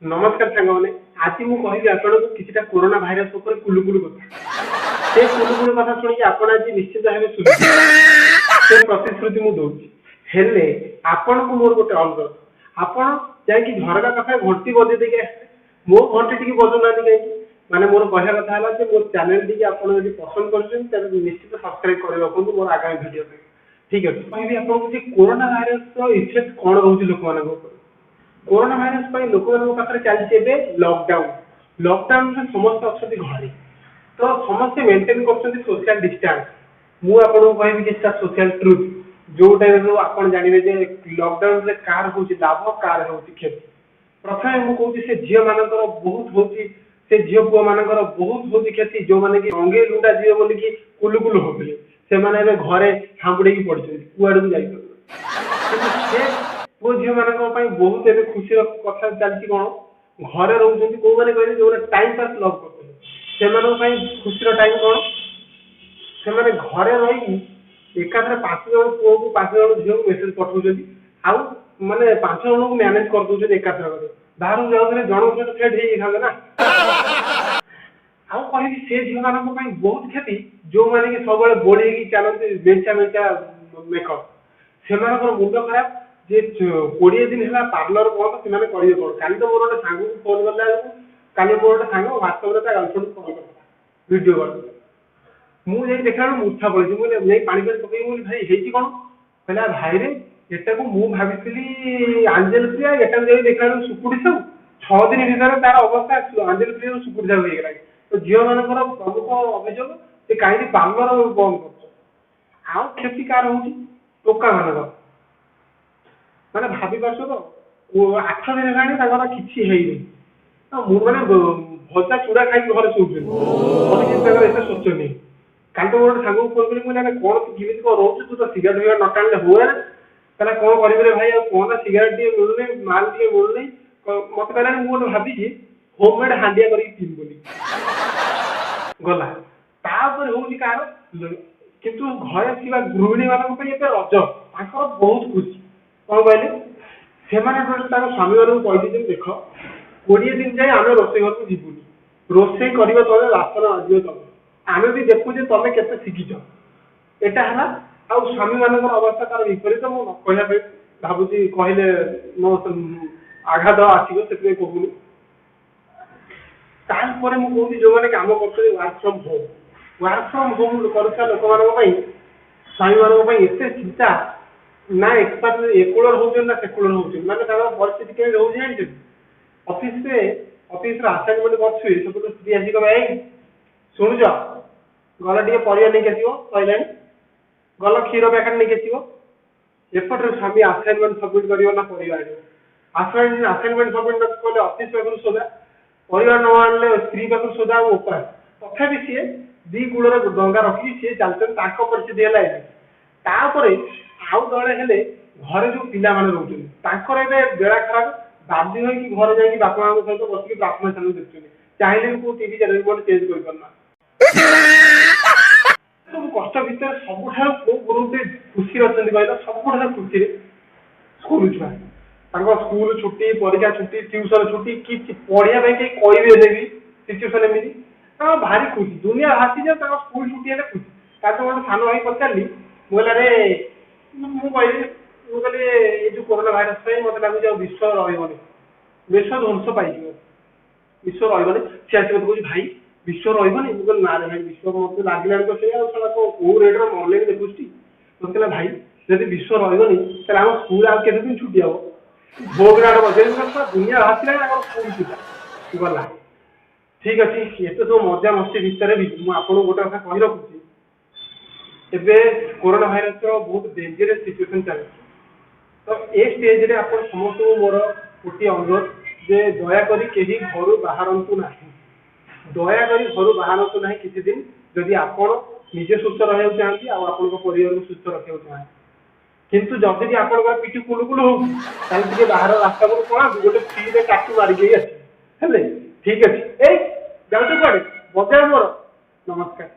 ନମସ୍କାର ସାଙ୍ଗମାନେ, ଆଜି ମୁଁ କହିବି ଆପଣଙ୍କୁ କିଛିଟା କୋରୋନା ଭାଇରସ ଉପରେ କୁଲୁକୁଲୁ କଥା। ସେ କୁଲୁକୁଲୁ କଥା ଶୁଣିକି ଆପଣ ଆଜି ନିଶ୍ଚିତ ଭାବେ ଶୁଣିବେ, ସେ ପ୍ରତିଶ୍ରୁତି ମୁଁ ଦଉଛି। ହେଲେ ଆପଣଙ୍କୁ ମୋର ଗୋଟେ ଅନୁରୋଧ, ଆପଣ ଯାଇକି ଝରକା ପାଖରେ ଘଣ୍ଟି ବଜେଇ ଦେଇକି ଆସିବେ, ମୋ ଘଣ୍ଟି ଟିକେ ବଜଉନାହାନ୍ତି କାହିଁକି? ମାନେ ମୋର କହିବା କଥା ହେଲା ଯେ ମୋ ଚ୍ୟାନେଲ ଟିକି ଆପଣ ଯଦି ପସନ୍ଦ କରୁଛନ୍ତି, ତେବେ ନିଶ୍ଚିତ ସବସ୍କ୍ରାଇବ କରି ରଖନ୍ତୁ ମୋର ଆଗାମୀ ଭିଡିଓ ପାଇଁ। ଠିକ ଅଛି, କହିବି ଆପଣଙ୍କୁ ଯେ କୋରୋନା ଭାଇରସର ଇଫେକ୍ଟ କଣ ରହୁଛି ଲୋକମାନଙ୍କ ଉପରେ। କୋରୋନା ଭାଇରସ ପାଇଁ ଲୋକମାନଙ୍କ ପାଖରେ ଚାଲିଛି ଏବେ ଲକଡାଉନ। ଲକଡାଉନରେ ସମସ୍ତେ ଅଛନ୍ତି ଘରେ, ତ ସମସ୍ତେ ମେଣ୍ଟେନ କରୁଛନ୍ତି ସୋସିଆଲ ଡିଷ୍ଟାନ୍ସ। ମୁଁ ଆପଣଙ୍କୁ କହିବି କିଛିଟା ସୋସିଆଲ ଟ୍ରୁଥ, ଯୋଉଟାରୁ ଆପଣ ଜାଣିବେ ଯେ ଲକଡାଉନରେ କାହାର ହଉଛି ଲାଭ, କାହାର ହଉଛି କ୍ଷତି। ପ୍ରଥମେ ମୁଁ କହୁଛି, ସେ ଝିଅ ମାନଙ୍କର ବହୁତ ହଉଛି, ସେ ଝିଅ ପୁଅ ମାନଙ୍କର ବହୁତ ହଉଛି କ୍ଷତି, ଯୋଉମାନେ କି ରଙ୍ଗେଇ ଲୁଣ୍ଡା ଯିବେ ବୋଲିକି କୁଲୁ କୁଲୁ ହଉଥିଲେ। ସେମାନେ ଏବେ ଘରେ ହାମ୍ବୁଡେଇକି ପଡିଛନ୍ତି, କୁଆଡକୁ ଯାଇପାରୁନାହାନ୍ତି। କିନ୍ତୁ ସେ ପୁଅ ଝିଅ ମାନଙ୍କ ପାଇଁ ବହୁତ ଏବେ ଖୁସିର କଥା ଚାଲିଛି। କଣ ଘରେ ରହୁଛନ୍ତି କୋଉମାନେ କହିଲେ? ଯୋଉମାନେ ଟାଇମ ପାସ୍ ଲଭ୍ କରୁଥିଲେ, ସେମାନଙ୍କ ପାଇଁ ଖୁସିର ଟାଇମ। କଣ ସେମାନେ ଘରେ ରହିକି ଏକାଥରେ 5 ଜଣ ପୁଅକୁ, 5 ଜଣ ଝିଅକୁ ମେସେଜ ପଠଉଛନ୍ତି ଆଉ ମାନେ 5 ଜଣଙ୍କୁ ମ୍ୟାନେଜ କରିଦଉଛନ୍ତି ଏକାଥରକରେ। ବାହାରକୁ ଯାଉଥିଲେ ଜଣଙ୍କ ସହିତ ସେଟ୍ ହେଇଯାଇଥାନ୍ତେ ନା। ଆଉ କହିବି, ସେ ଝିଅ ମାନଙ୍କ ପାଇଁ ବହୁତ କ୍ଷତି, ଯୋଉମାନେ କି ସବୁବେଳେ ବୋଳି ହେଇକି ଚାଲନ୍ତି ମେଞ୍ଚା ମେଞ୍ଚା ମେକଅପ୍। ସେମାନଙ୍କର ମୁଣ୍ଡ ଖରାପ ଯେ 20 ଦିନ ହେଲା ପାର୍ଲର ବନ୍ଦ, ସେମାନେ କରିବେ କଣ? କାଲି ତ ମୋର ଗୋଟେ ସାଙ୍ଗକୁ ଫୋନ କଲା ବେଳକୁ, କାଲି ମୋର ଗୋଟେ ସାଙ୍ଗ ହ୍ୱାଟ୍ସଆପରେ ତା ଗାର୍ଲଫ୍ରେଣ୍ଡକୁ କଲ୍ କରିଥିଲା, ଭିଡିଓ କଲ୍। ମୁଁ ଯାଇ ଦେଖିଲା ବେଳକୁ ମୂର୍ଚ୍ଛା ପଳେଇଛି। ମୁଁ କହିଲି, ଯାଇ ପାଣି ଫାଣି ପକେଇକି, ମୁଁ କହିଲି, ଭାଇ, ହେଇଛି କଣ? କହିଲା, ଭାଇରେ, ଏଟାକୁ ମୁଁ ଭାବିଥିଲି ଆଞ୍ଜେଲ ପ୍ରିୟା, ଏଟାକୁ ଯାଇ ଦେଖିଲା ବେଳକୁ ସୁକୁଟି ସାହୁ। 6 ଦିନ ଭିତରେ ତାର ଅବସ୍ଥା ଆଞ୍ଜେଲ ପ୍ରିୟାରୁ ସୁକୁଟି ସାହୁ ହେଇଗଲାଣି। ତ ଝିଅ ମାନଙ୍କର ପ୍ରମୁଖ ଅଭିଯୋଗ ଯେ କାହିଁକି ପାର୍ଲର ବନ୍ଦ କରୁଛ? ଆଉ କ୍ଷତି କାହାର ହଉଛି? ଟୋକା ମାନଙ୍କର। ମାନେ ଭାବି ପାରୁଛ ତ, 8 ଦିନ ହେଲାଣି ତାଙ୍କର କିଛି ହେଇନି। ତ ମୁଁ ମାନେ ଭଜା ଚୁଡା ଖାଇକି ଘରେ ଶୋଉଛନ୍ତି, ପରିସ୍ଥିତି ତାଙ୍କର ଏତେ ଶୋଚନୀୟ। କାଲି ତ ମୋର ଗୋଟେ ସାଙ୍ଗକୁ ଫୋନ କରି ମୁଁ କହିଲି, ଆରେ କଣ, ତୁ କେମିତି କଣ ରହୁଛୁ? ତୁ ତ ସିଗାରେଟ ଫିଗାରେଟ ନ ଟାଣିଲେ ହୁଏ ନା। କହିଲା, କଣ କରିବି ରେ ଭାଇ, ଆଉ କଣ ନା ସିଗାରେଟ ଟିକେ ମିଳୁନି, ମାଲ ଟିକେ ମିଳୁନି। ମତେ କହିଲାନି, ମୁଁ ଗୋଟେ ଭାବିଛି ହୋମ ମେଡ ହାଣ୍ଡିଆ କରିକି ପିଇବି ବୋଲି। ଗଲା। ତାପରେ ହଉଛି କାହାର? କିନ୍ତୁ ଘରେ ଥିବା ଗୃହିଣୀ ମାନଙ୍କ ପାଇଁ ଏବେ ରଜ, ତାଙ୍କର ବହୁତ ଖୁସି। କଣ କହିଲେ? ସେମାନେ ତାଙ୍କ ସ୍ୱାମୀ ମାନଙ୍କୁ କହିଦେଇଛନ୍ତି, ଦେଖ, 20 ଦିନ ଯାଏ ଆମେ ରୋଷେଇ ଘରକୁ ଯିବୁନି, ରୋଷେଇ କରିବ ତମେ, ବାସନ ମାଜିବ ତମେ, ଆମେ ବି ଦେଖୁଛେ ତମେ କେତେ ଶିଖିଛ। ଏଟା ହେଲା। ଆଉ ସ୍ୱାମୀ ମାନଙ୍କର ଅବସ୍ଥା ତାର ବିପରୀତ। ମୁଁ ନ କହିବା ପାଇଁ ଭାବୁଛି, କହିଲେ ମୋ ଆଘାତ ଆସିବ, ସେଥିପାଇଁ କହୁନି। ତାପରେ ମୁଁ କହୁଛି, ଯୋଉମାନେ କାମ କରୁଛନ୍ତି work from home, work from home କରୁଥିବା ଲୋକମାନଙ୍କ ପାଇଁ, ସ୍ୱାମୀ ମାନଙ୍କ ପାଇଁ ଏତେ ଚିନ୍ତା ନା, ଏକପାଖ ଏ କୂଳରେ ହଉଛନ୍ତି ନା ସେ କୂଳରେ ହଉଛନ୍ତି। ମାନେ ତାଙ୍କର ପରିସ୍ଥିତି କେମିତି ରହୁଛି ଜାଣିଛନ୍ତି? ଅଫିସରେ, ଅଫିସର ଆସାଇନମେଣ୍ଟ କରୁଥିବେ, ସେପଟୁ ସ୍ତ୍ରୀ ଆସି କହିବେ, ଏଇ ଶୁଣୁଛ, ଗଲ ଟିକେ ପରିବା ନେଇକି ଆସିବ, ସଇଲାଣି, ଗଲ କ୍ଷୀର ପ୍ୟାକେଟ ନେଇକି ଆସିବ। ଏପଟରେ ସ୍ୱାମୀ ଆସାଇନମେଣ୍ଟ ସବମିଟ କରିବ ନା ପରିବା ଆଣିବ? ଆସାଇନମେଣ୍ଟ ସବମିଟ କଲେ ଅଫିସ ପାଖରୁ ସୋଦା, ପରିବା ନ ଆଣିଲେ ସ୍ତ୍ରୀ ପାଖରୁ ସୋଦା ଆଉ ଉପାୟ। ତଥାପି ସିଏ ଦି କୂଳରେ ଡଙ୍ଗା ରଖିକି ସିଏ ଚାଲିଛନ୍ତି। ତାଙ୍କ ପରିସ୍ଥିତି ହେଲା ଏମିତି। ତାପରେ ଆଉ ଦଳେ ହେଲେ ଘରେ ଯୋଉ ପିଲାମାନେ ରହୁଛନ୍ତି, ତାଙ୍କର ଏବେ ବେଳା ଖରାପ। ବାଧ୍ୟ ହେଇକି ଘରେ ଯାଇକି ବାପା ମାଙ୍କ ସହିତ ବସିକି ପ୍ରାର୍ଥନା ଚ୍ୟାନେଲ ଦେଖୁଛନ୍ତି। ଚାହିଁଲେ ବି କୋଉ ଟିଭି ଚ୍ୟାନେଲ ଗୋଟେ ଚେଞ୍ଜ କରିପାରୁନାହାନ୍ତି। ସବୁ କଷ୍ଟ ଭିତରେ ସବୁଠାରୁ କୋଉ ଗ୍ରୁପରେ ଖୁସିରେ ଅଛନ୍ତି କହିଲ? ସବୁଠାରୁ ଖୁସିରେ ସ୍କୁଲ ଛୁଆ। ତାଙ୍କ ସ୍କୁଲ ଛୁଟି, ପରୀକ୍ଷା ଛୁଟି, ଟ୍ୟୁସନ ଛୁଟି, କିଛି ପଢିବା ପାଇଁ କେହି କହିବେନି ବି, ସିଚୁଏସନ ଏମିତି। ତାଙ୍କ ଭାରି ଖୁସି। ଦୁନିଆ ଭାସିଯାଉ, ତାଙ୍କ ସ୍କୁଲ ଛୁଟି ହେଲେ ଖୁସି। ତାପରେ ଗୋଟେ ସାନ ଭାଇ ପଚାରିଲି ମୁଁ, କହିଲି ଆରେ, ମୁଁ କହିଲି, ମୁଁ କହିଲି, ଏଇ ଯୋଉ କୋରୋନା ଭାଇରସ ପାଇଁ ମତେ ଲାଗୁଛି ଆଉ ବିଶ୍ୱ ରହିବନି, ବିଶ୍ୱ ଧ୍ୱଂସ ପାଇଯିବ, ବିଶ୍ୱ ରହିବନି। ସେ ଆସି ମତେ କହୁଛି, ଭାଇ, ବିଶ୍ୱ ରହିବନି? ମୁଁ କହିଲି, ନା ରେ ଭାଇ, ବିଶ୍ୱ ମତେ ଲାଗିଲାଣି ତ ସେଇଆ। ଆଉ ଶଳା କୋଉ ରେଟରେ ମଲେଣି ଦେଖୁଛି। ମତେ କହିଲା, ଭାଇ, ଯଦି ବିଶ୍ୱ ରହିବନି, ତାହେଲେ ଆମ ସ୍କୁଲ ଆଉ କେତେ ଦିନ ଛୁଟି ହବ? ଭୋଗ ଆଡେ ବଜେଇ ଦୁନିଆ ଭାସିଲାଣି, ଆମର ସ୍କୁଲ ଛୁଟି ଗଲା। ଠିକ ଅଛି, ଏତେ ସବୁ ମଜା ମସ୍ତି ଭିତରେ ବି ମୁଁ ଆପଣଙ୍କୁ ଗୋଟେ କଥା କହି ରଖୁଛି। ଏବେ କୋରୋନା ଭାଇରସର ବହୁତ ଡେଞ୍ଜରସ୍ ସିଚୁଏସନ ଚାଲିଛି। ତ ଏ ଷ୍ଟେଜରେ ଆପଣ ସମସ୍ତଙ୍କୁ ମୋର ଗୋଟିଏ ଅନୁରୋଧ ଯେ ଦୟାକରି କେହି ଘରୁ ବାହାରନ୍ତୁ ନାହିଁ। ଦୟାକରି ଘରୁ ବାହାରନ୍ତୁ ନାହିଁ କିଛି ଦିନ, ଯଦି ଆପଣ ନିଜେ ସୁସ୍ଥ ରହିବାକୁ ଚାହାନ୍ତି ଆଉ ଆପଣଙ୍କ ପରିବାରକୁ ସୁସ୍ଥ ରଖିବାକୁ ଚାହାନ୍ତି। କିନ୍ତୁ ଯଦି ବି ଆପଣଙ୍କର ପିଠି କୁଲୁ କୁଲୁ ହଉଛି, ତାହେଲେ ଟିକେ ବାହାର ରାସ୍ତାକୁ ପଳାନ୍ତୁ, ଗୋଟେ ଫ୍ରିରେ ଟାଟୁ ମାରିକି ଆସିବେ। ହେଲେ ଠିକ ଅଛି। ଏଇ ଯାଉଛ କୁଆଡେ? ବଜାର ମୋର। ନମସ୍କାର।